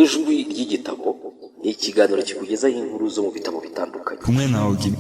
Ijwi ry'igitabo ni ikiganiro kikugezaho inkuru zo mu bitabo bitandukanye. Kumwe na Ogi.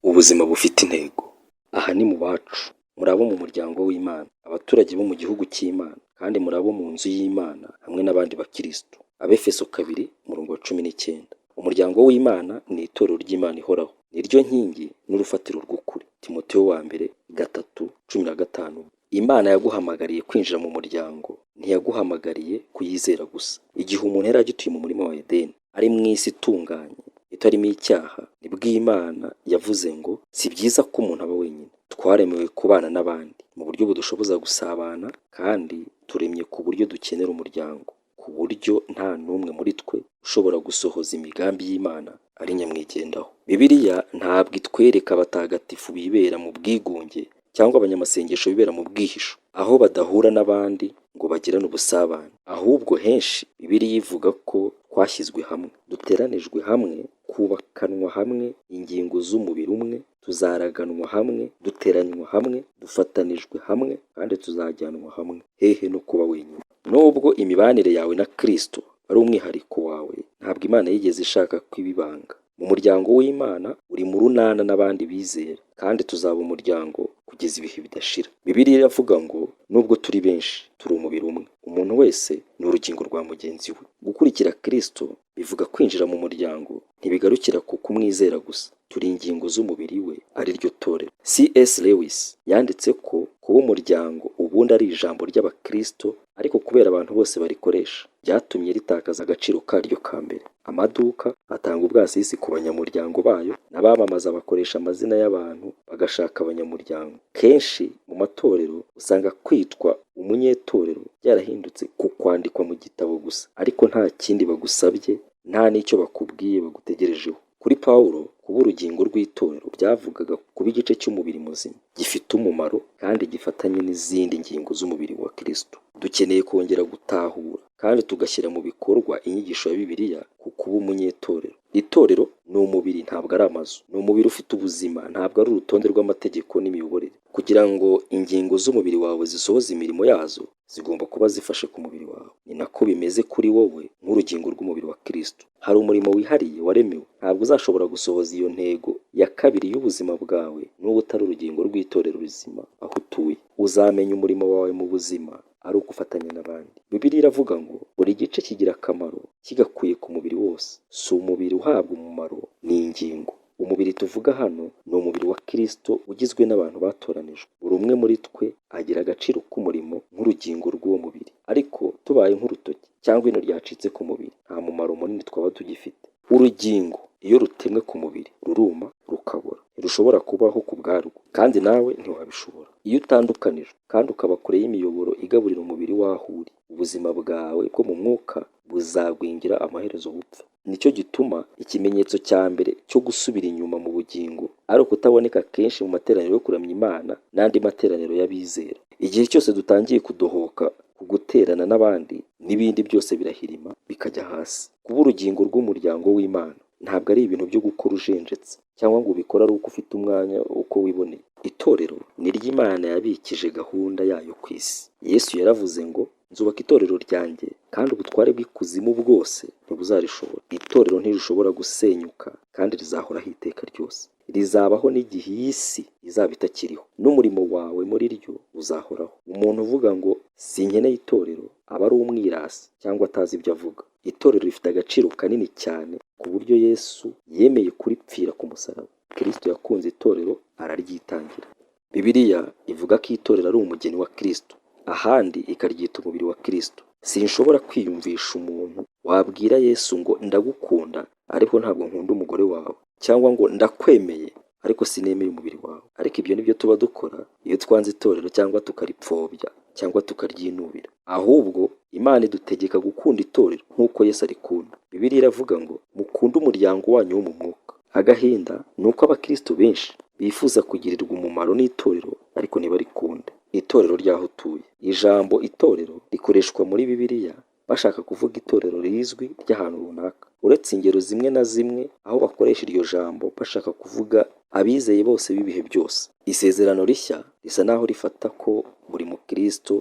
Ubuzima bufite intego. Aha ni mu bacu, muri abo mu muryango w'Imana, abaturage bo mu gihugu cy'Imana, kandi muri abo mu nzu y'Imana hamwe n'abandi bakristo. Abefeso 2, umurongo wa 19. Umuryango w'Imana ni itorero ry'Imana ihoraho, ni ryo nkingi n'urufatiro rw'ukuri. Timoteyo wa mbere 3, 15. Imana yaguhamagariye kwinjira mu muryango, ntiyaguhamagariye kuyizera gusa. Igihe umuntu yari agituye mu murima wa Edeni, ari mu isi itunganye, itarimo icyaha, nibwo Imana yavuze ngo si byiza ko umuntu aba wenyine. Twaremewe kubana n'abandi mu buryo budushoboza gusabana, kandi turemye ku buryo dukenera umuryango, ku buryo nta n'umwe muri twe ushobora gusohoza imigambi y'Imana ari nyamwigendaho. Bibiliya ntabwo itwereka abatagatifu bibera mu bwigunge cyangwa abanyamasengesho bibera mu bwihisho, aho badahura n'abandi ngo bagirane ubusabane. Ahubwo henshi Bibiliya ivuga ko twashyizwe hamwe, duteranijwe hamwe, twubakanwa hamwe, ingingo z'umubiri umwe, tuzaraganwa hamwe, duteranywa hamwe, dufatanijwe hamwe, kandi tuzajyanwa hamwe. Hehe no kuba wenyine. Nubwo imibanire yawe na Kristo ari umwihariko wawe, ntabwo Imana yigeze ishaka ko iba ibanga. Mu muryango w'Imana uri mu runana n'abandi bizera, kandi tuzaba umuryango kugeza ibihe bidashira. Bibiliya iravuga ngo nubwo turi benshi, turi umubiri umwe. Umuntu wese ni urugingo rwa mugenzi we. Gukurikira Kristo bivuga kwinjira mu muryango, ntibigarukira ku kumwizera gusa. Turi ingingo z'umubiri we, ari ryo torero. C.S. Lewis yanditse ko kuba umuryango ubundi ari ijambo ry'Abakristo, ariko kubera abantu bose barikoresha, byatumye ritakaza agaciro karyo ka mbere. Amaduka atanga ubwasisi ku banyamuryango bayo, n'abamamaza bakoresha amazina y'abantu bagashaka abanyamuryango. Kenshi mu matorero usanga kwitwa umunyetorero byarahindutse ku kwandikwa mu gitabo gusa, ariko nta kindi bagusabye, nta n'icyo bakubwiye bagutegerejeho. Kuri Pawulo, kuba urugingo rw'itorero byavugaga kuba igice cy'umubiri muzima, gifite umumaro kandi gifatanye n'izindi ngingo z'umubiri wa Kristo. Dukeneye kongera gutahura kandi tugashyira mu bikorwa inyigisho ya Bibiliya ku kuba umunyetorero. Itorero ni umubiri, ntabwo ari amazu. Ni umubiri ufite ubuzima, ntabwo ari urutonde rw'amategeko n'imiyoborere. Kugira ngo ingingo z'umubiri wawe zisohoze imirimo yazo, zigomba kuba zifashe ku mubiri wawe. Ni nako bimeze kuri wowe nk'urugingo rw'umubiri wa Kristo. Hari umurimo wihariye waremewe. Ntabwo uzashobora gusohoza iyo ntego ya kabiri y'ubuzima bwawe n'uba utari urugingo rw'itorero rizima aho utuye. Uzamenya umurimo wawe mu buzima ari uko ufatanya n'abandi. Bibiliya iravuga ngo buri gice kigira akamaro kigakuye ku mubiri wose. Si umubiri uhabwa umumaro, ni ingingo. Umubiri tuvuga hano ni umubiri wa Kristo ugizwe n'abantu batoranijwe. Buri umwe muri twe agira agaciro k'umurimo nk'urugingo rw'uwo mubiri. Ariko tubaye nk'urutoki cyangwa ino ryacitse ku mubiri, nta mumaro munini twaba tugifite. Urugingo iyo rutemwe ku mubiri ruruma rukabora, ntirushobora kubaho ku bwarwo, kandi nawe ntiwabishobora. Iyo utandukanijwe kandi ukaba kure y'imiyoboro igaburira umubiri w'aho uri, ubuzima bwawe bwo mu mwuka buzagwingira amaherezo bupfa. Nicyo gituma ikimenyetso cya mbere cyo gusubira inyuma mu bugingo ari ukutaboneka kenshi mu materaniro yo kuramya Imana n'andi materaniro y'abizera. Igihe cyose dutangiye kudohoka ku guterana n'abandi, n'ibindi byose birahirima bikajya hasi. Kuba urugingo rw'umuryango w'Imana ntabwo ari ibintu byo gukora ujenjetse cyangwa ngo ubikore ari uko ufite umwanya uko wiboneye. Itorero ni ryo Imana yabikije gahunda yayo ku isi. Yesu yaravuze ngo nzubaka itorero ryanjye kandi ubutware bw'ikuzimu bwose ntibuzarishobora. Itorero ntirishobora gusenyuka kandi rizahoraho iteka ryose. Rizabaho n'igihe iyi si izaba itakiriho, n'umurimo wawe muri ryo uzahoraho. Umuntu uvuga ngo sinkeneye itorero aba ari umwirasi cyangwa atazi ibyo avuga. Itorero rifite agaciro kanini cyane ku buryo Yesu yemeye kuripfira ku musaraba. Kristo yakunze itorero araryitangira. Bibiliya ivuga ko itorero ari umugeni wa Kristo, ahandi ikaryita umubiri wa Kristo. Sinshobora kwiyumvisha umuntu wabwira Yesu ngo ndagukunda ariko ntabwo nkunda umugore wawe, cyangwa ngo ndakwemeye ariko sinemeye umubiri wawe. Ariko ibyo nibyo tuba dukora iyo twanze itorero cyangwa tukaripfobya cyangwa tukaryinubira. Ahubwo Imana idutegeka gukunda itorero nk'uko Yesu arikunda. Bibiliya iravuga ngo mukunde umuryango wanyu wo mu mwuka. Agahinda ni uko abakristo benshi bifuza kugirirwa umumaro n'itorero ariko ntibarikunde. Itorero ry'aho utuye. Ijambo itorero rikoreshwa muri Bibiliya bashaka kuvuga itorero rizwi ry'ahantu runaka. Uretse ingero zimwe na zimwe aho bakoresha iryo jambo bashaka kuvuga abizeye bose b'ibihe byose. Isezerano rishya risa naho rifata ko buri mukristo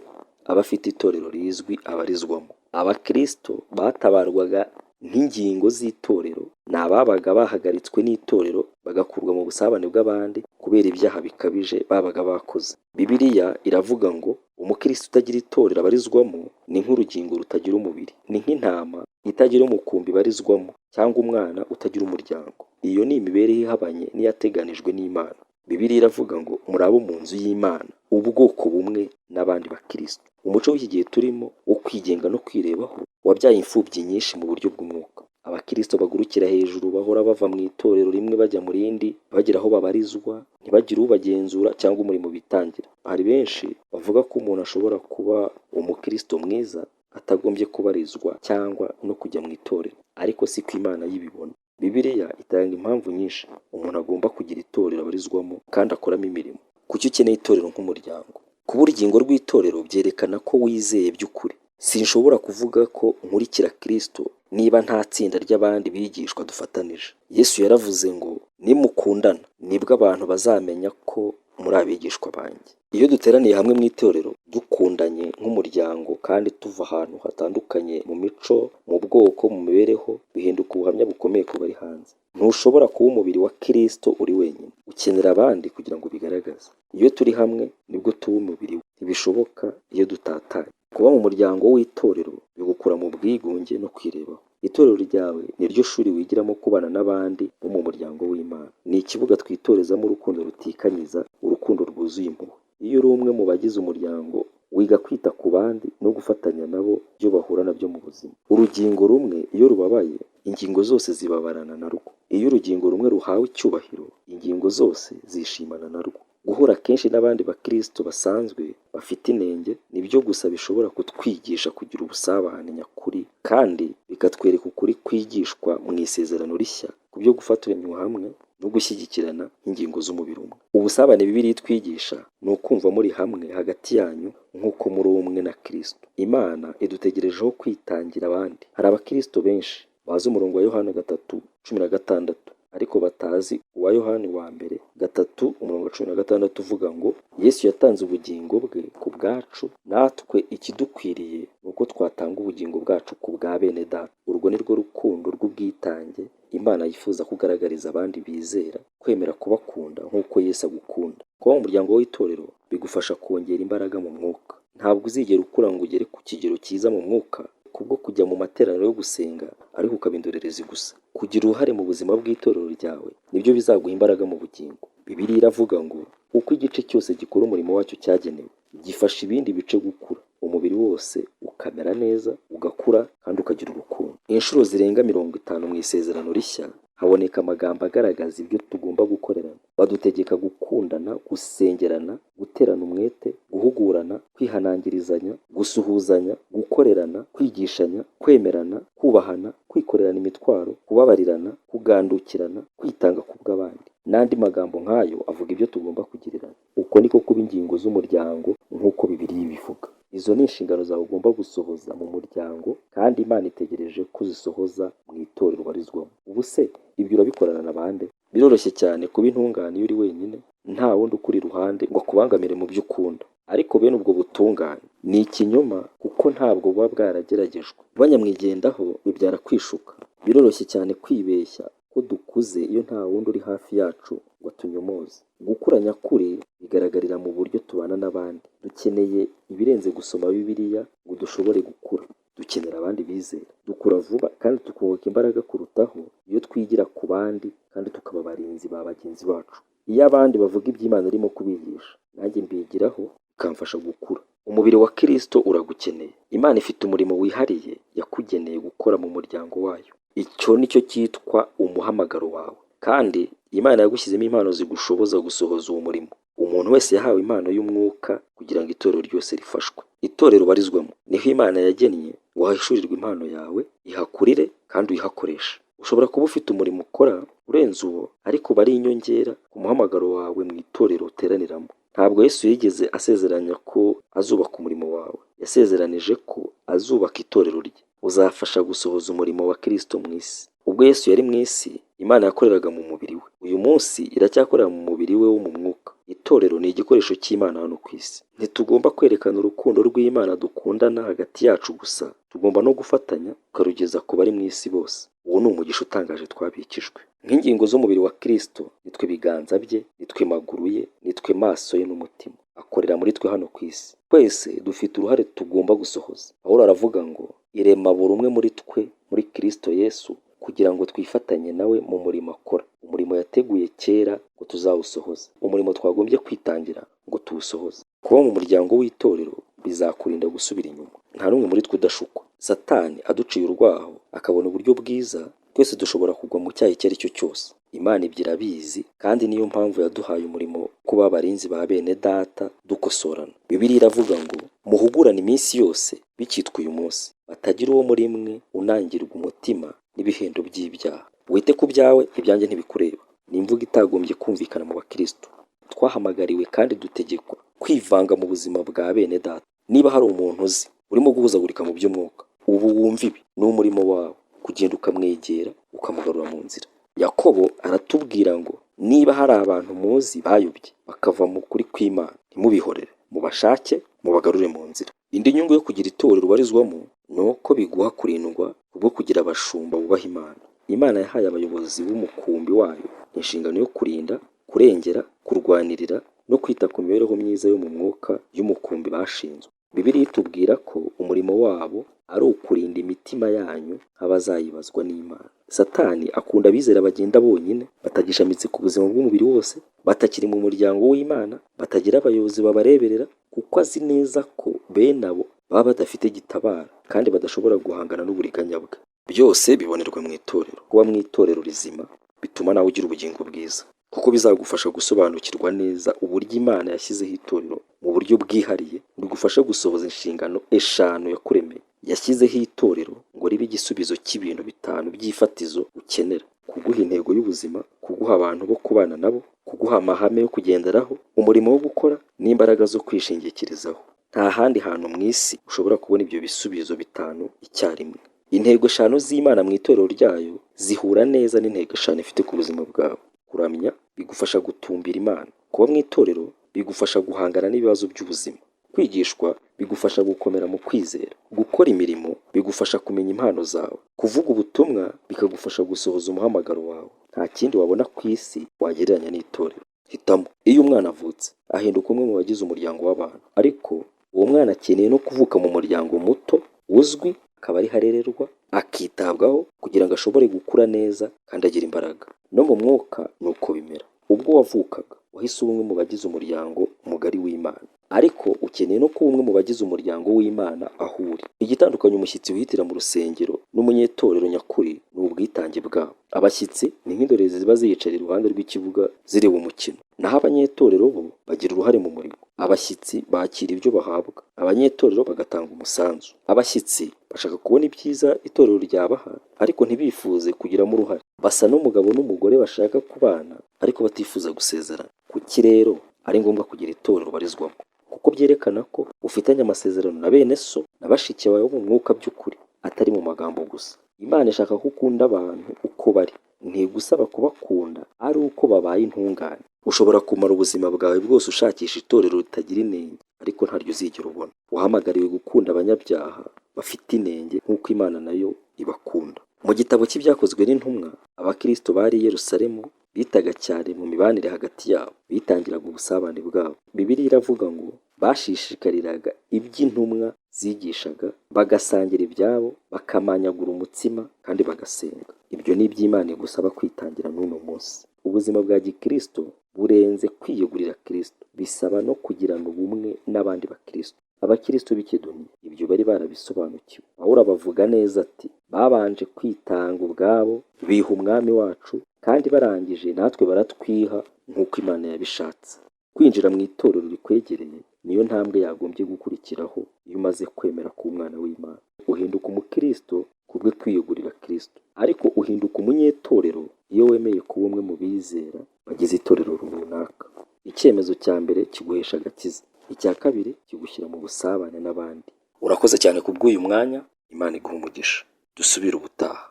aba afite itorero rizwi abarizwamo. Abakristo batabarwaga nk'ingingo z'itorero ni ababaga bahagaritswe n'itorero bagakurwa mu busabane bw'abandi kubera ibyaha bikabije babaga bakoze. Bibiliya iravuga ngo umukristo utagira itorero abarizwamo ni nk'urugingo rutagira umubiri, ni nk'intama itagira umukumbi ibarizwamo cyangwa umwana utagira umuryango. Iyo ni imibereho ihabanye n'iyateganijwe n'Imana. Bibiliya iravuga ngo muri abo mu nzu y'Imana, ubwoko bumwe n'abandi bakristo. Umuco w'iki gihe turimo wo kwigenga no kwirebaho wabyaye imfubyi nyinshi mu buryo bw'umwuka. Abakristo bagurukira hejuru bahora bava mu itorero rimwe bajya mu rindi, ntibagire aho babarizwa, ntibagire ubagenzura cyangwa umurimo bitangira. Hari benshi bavuga ko umuntu ashobora kuba umukristo mwiza atagombye kubarizwa cyangwa no kujya mu itorero, ariko siko Imana yo ibibona. Bibiliya itanga impamvu nyinshi umuntu agomba kugira itorero abarizwamo kandi akoramo imirimo. Kuki ukeneye itorero nk'umuryango? Kuba urugingo rw'itorero byerekana ko wizeye by'ukuri. Sinshobora kuvuga ko nkurikira Kristo niba nta tsinda ry'abandi bigishwa dufatanije. Yesu yaravuze ngo nimukundana nibwo abantu bazamenya ko muri abigishwa banjye. Iyo duteraniye hamwe mu itorero dukundanye nk'umuryango kandi tuva ahantu hatandukanye mu mico, mu bwoko, mu mibereho, bihinduka ubuhamya bukomeye ku bari hanze. Ntushobora kuba umubiri wa Kristo uri wenyine. Ukenera abandi kugira ngo ubigaragaze. Iyo turi hamwe nibwo tuba umubiri we. Ntibishoboka iyo dutatanye. Kuba mu muryango w'itorero bigukura mu bwigunge no kwirebaho. Itorero ryawe ni ryo shuri wigiramo kubana n'abandi bo mu muryango w'Imana. Ni ikibuga twitorezamo urukundo rutikanyiza, urukundo rwuzuye impuhwe. Iyo uri umwe mu bagize umuryango, wiga kwita ku bandi no gufatanya nabo ibyo bahura nabyo mu buzima. Urugingo rumwe iyo rubabaye, ingingo zose zibabarana narwo. Iyo urugingo rumwe ruhawe icyubahiro, ingingo zose zishimana narwo. Guhura kenshi n'abandi bakristo basanzwe bafite inenge nibyo gusa bishobora kutwigisha kugira ubusabane nyakuri kandi bikatwereka ukuri kwigishwa mu isezerano rishya ku byo gufatanywa hamwe no gushyigikirana nk'ingingo z'umubiri umwe. Ubusabane Bibiliya itwigisha ni ukumva muri hamwe hagati yanyu nk'uko muri umwe na Kristo. Imana idutegerejeho kwitangira abandi. Hari abakristo benshi bazi umurongo wa Yohana 3:16 ariko batazi uwa Yohani wa mbere 3:16 uvuga ngo Yesu yatanze ubugingo bwe ku bwacu, natwe ikidukwiriye ni uko twatanga ubugingo bwacu ku bwa bene data. Urwo ni rwo rukundo rw'ubwitange Imana yifuza kugaragariza abandi bizera, kwemera kubakunda nk'uko Yesu agukunda. Kuba mu muryango w'itorero bigufasha kongera imbaraga mu mwuka. Ntabwo uzigera ukura ngo ugere ku kigero cyiza mu mwuka kubwo kujya mu materaniro yo gusenga ariko ukaba indorerezi gusa. Kugira uruhare mu buzima bw'itorero ryawe nibyo bizaguha imbaraga mu bugingo. Bibiliya iravuga ngo uko igice cyose gikora umurimo wacyo cyagenewe, gifasha ibindi bice gukura, umubiri wose ukamera neza, ugakura kandi ukagira urukundo. Inshuro zirenga 50 mu isezerano rishya haboneka amagambo agaragaza ibyo tugomba gukorerana. Badutegeka gukundana, gusengerana, guterana umwete, guhugurana, kwihanangirizanya, gusuhuzanya, gukorerana, kwigishanya, kwemerana, kubahana, kwikorerana imitwaro, kubabarirana, kugandukirana, kwitanga ku bw'abandi n'andi magambo nk'ayo avuga ibyo tugomba kugirirana. Uko niko kuba ingingo z'umuryango nk'uko Bibiliya ibivuga. Izo ni inshingano zawe ugomba gusohoza mu muryango kandi Imana itegereje ko uzisohoza mu itorero ubarizwamo. Ubu se ibyo urabikorana na bande? Biroroshye cyane kuba intungane iyo uri wenyine, nta wundi ukuri iruhande ngo akubangamire mu byo ukunda. Ariko bene ubwo butungane ni ikinyoma kuko ntabwo buba bwarageragejwe. Kuba nyamwigendaho bibyara kwishuka. Biroroshye cyane kwibeshya ko dukuze iyo nta wundi uri hafi yacu ngo atunyomoze. Gukura nyakuri bigaragarira mu buryo tubana n'abandi. Dukeneye ibirenze gusoma Bibiliya ngo dushobore gukura. Dukenera abandi bizera. Dukura vuba kandi tukunguka imbaraga kurutaho iyo twigira ku bandi kandi tukaba abarinzi ba bagenzi bacu. Iyo abandi bavuga ibyo Imana irimo kubigisha, nanjye mbigiraho bikamfasha gukura. Umubiri wa Kristo uragukeneye. Imana ifite umurimo wihariye yakugeneye gukora mu muryango wayo. Icyo ni cyo cyitwa umuhamagaro wawe. Kandi Imana yagushyizemo impano zigushoboza gusohoza uwo murimo. Umuntu wese yahawe impano y'umwuka kugira ngo itorero ryose rifashwe. Itorero ubarizwamo niho Imana yagennye ngo hahishurirwe impano yawe, ihakurire kandi uyihakoreshe. Ushobora kuba ufite umurimo ukora urenze uwo, ariko uba ari inyongera ku muhamagaro wawe mu itorero uteraniramo. Ntabwo Yesu yigeze asezeranya ko azubaka umurimo wawe. Yasezeranije ko azubaka itorero rye. Uzafasha gusohoza umurimo wa Kristo mu isi. Ubwo Yesu yari mu isi, Imana yakoreraga mu mubiri we. Uyu munsi iracyakorera mu mubiri we wo mu mwuka. Itorero ni igikoresho cy'Imana hano ku isi. Ntitugomba kwerekana urukundo rw'Imana dukundana hagati yacu gusa, tugomba no gufatanya tukarugeza ku bari mu isi bose. Uwo ni umugisha utangaje twabikijwe. Nk'ingingo z'umubiri wa Kristo, nitwe ibiganza bye, nitwe maguru ye, nitwe maso ye n'umutima. Akorera muri twe hano ku isi. Twese dufite uruhare tugomba gusohoza. Pawulo aravuga ngo irema buri umwe muri twe muri Kristo Yesu kugira ngo twifatanye nawe mu murimo akora. Umurimo yateguye kera ngo tuzawusohoze. Umurimo twagombye kwitangira ngo tuwusohoze. Kuba mu muryango w'itorero bizakurinda gusubira inyuma. Nta n'umwe muri twe udashukwa. Satani aduciye urwaho akabona uburyo bwiza, twese dushobora kugwa mu cyaha icyo ari cyo cyose. Imana ibyo irabizi kandi niyo mpamvu yaduhaye umurimo wo kuba abarinzi ba bene data dukosorana. Bibiliya iravuga ngo muhugurane iminsi yose bikitwa uyu munsi, batagira uwo muri mwe unangirwa umutima n'ibihendo by'ibyaha. Wite ku byawe, ibyanjye ntibikureba. Ni imvugo itagombye kumvikana mu bakristo. Twahamagariwe kandi dutegekwa kwivanga mu buzima bwa bene data. Niba hari umuntu uzi urimo guhuzagurika mu by'umwuka, ubu wumva ibi ni umurimo wawe kugenda ukamwegera ukamugarura mu nzira. Yakobo aratubwira ngo niba hari abantu muzi bayobye bakava mu kuri kw'Imana, ntimubihorere, mubashake mubagarure mu nzira. Indi nyungu yo kugira itorero ubarizwamo ni uko biguha kurindwa kubwo kugira abashumba bubaha Imana. Imana yahaye abayobozi b'umukumbi wayo inshingano yo kurinda, kurengera, kurwanirira no kwita ku mibereho myiza yo mu mwuka y'umukumbi bashinzwe. Bibiliya itubwira ko umurimo wabo ari ukurinda imitima yanyu nk'abazayibazwa n'Imana. Satani akunda abizera bagenda bonyine, batagishamitse ku buzima bw'umubiri wose, batakiri mu muryango w'Imana, batagira abayobozi babareberera, kuko azi neza ko bene abo baba badafite gitabara kandi badashobora guhangana n'uburiganya bwe. Byose bibonerwa mu itorero. Kuba mu itorero rizima bituma nawe ugira ubugingo bwiza, kuko bizagufasha gusobanukirwa neza uburyo Imana yashyizeho itorero mu buryo bwihariye, bigufasha gusohoza inshingano 5 yakuremeye. Yashyizeho itorero ngo ribe igisubizo cy'ibintu 5 by'ifatizo ukenera: kuguha intego y'ubuzima, kuguha abantu bo kubana nabo, kuguha amahame yo kugenderaho, umurimo wo gukora n'imbaraga zo kwishingikirizaho. Nta handi hantu mu isi ushobora kubona ibyo bisubizo 5 icyarimwe. Intego 5 z'Imana mu itorero ryayo zihura neza n'intego 5 ifite ku buzima bwawe. Kuramya bigufasha gutumbira Imana. Kuba mu itorero bigufasha guhangana n'ibibazo by'ubuzima. Kwigishwa bigufasha gukomera mu kwizera. Gukora imirimo bigufasha kumenya impano zawe. Kuvuga ubutumwa bikagufasha gusohoza umuhamagaro wawe. Nta kindi wabona ku isi wagereranya n'itorero. Hitamo. Iyo umwana avutse ahinduka umwe mu bagize umuryango w'abantu, ariko uwo mwana akeneye no kuvuka mu muryango muto uzwi, akaba ariho arererwa, akitabwaho kugira ngo ashobore gukura neza kandi agira imbaraga. No mu mwuka ni uko bimera. Ubwo wavukaga wahise uba umwe mu bagize umuryango mugari w'Imana, ariko ukeneye no kuba umwe mu bagize umuryango w'Imana aho uri. Igitandukanya umushyitsi wihitira mu rusengero n'umunyetorero nyakuri ni ubwitange bwabo. Abashyitsi ni nk'indorerezi ziba ziyicara iruhande rw'ikibuga zireba umukino, naho abanyetorero bo bagira uruhare mu murimo. Abashyitsi bakira ibyo bahabwa, abanyetorero bagatanga umusanzu. Abashyitsi bashaka kubona ibyiza itorero ryabaha, ariko ntibifuze kugiramo uruhare. Basa n'umugabo n'umugore bashaka kubana ariko batifuza gusezerana. Kuki rero ari ngombwa kugira itorero ubarizwamo? Kuko byerekana ko ufitanye amasezerano na bene so na bashiki bawe bo mu mwuka by'ukuri, atari mu magambo gusa. Imana ishaka ko ukunda abantu uko bari, ntigusaba kubakunda ari uko babaye intungane. Ushobora kumara ubuzima bwawe bwose ushakisha itorero ritagira inenge, ariko ntaryo uzigera ubona. Wahamagariwe gukunda abanyabyaha bafite inenge nk'uko Imana nayo ibakunda. Mu gitabo cy'Ibyakozwe n'Intumwa, abakristo bari i Yerusalemu bitaga cyane mu mibanire hagati yabo, bitangiraga ubusabane bwabo. Bibiliya iravuga ngo bashishikariraga iby'intumwa zigishaga, bagasangira ibyabo, bakamanyagura umutsima kandi bagasenga. Ibyo ni iby'Imana igusaba kwitangira n'uno munsi. Ubuzima bwa gikristo burenze kwiyegurira Kristo, bisaba no kugirana ubumwe n'abandi bakristo. Abakristo b'i Kedoniya ibyo bari barabisobanukiwe. Pawulo abavuga neza ati babanje kwitanga ubwabo, biha umwami wacu, kandi barangije natwe baratwiha nk'uko Imana yabishatse. Kwinjira mu itorero rikwegereye niyo ntambwe yagombye gukurikiraho iyo umaze kwemera kuba umwana w'Imana. Uhinduka umukristo kubwo kwiyegurira Kristo, ariko uhinduka umunyetorero iyo wemeye kuba umwe mu bizera bagize itorero runaka. Icyemezo cya mbere kiguhesha agakiza, icya kabiri kigushyira mu busabane n'abandi. Urakoze cyane kubw'uyu mwanya, Imana iguhe umugisha. Dusubire ubutaha.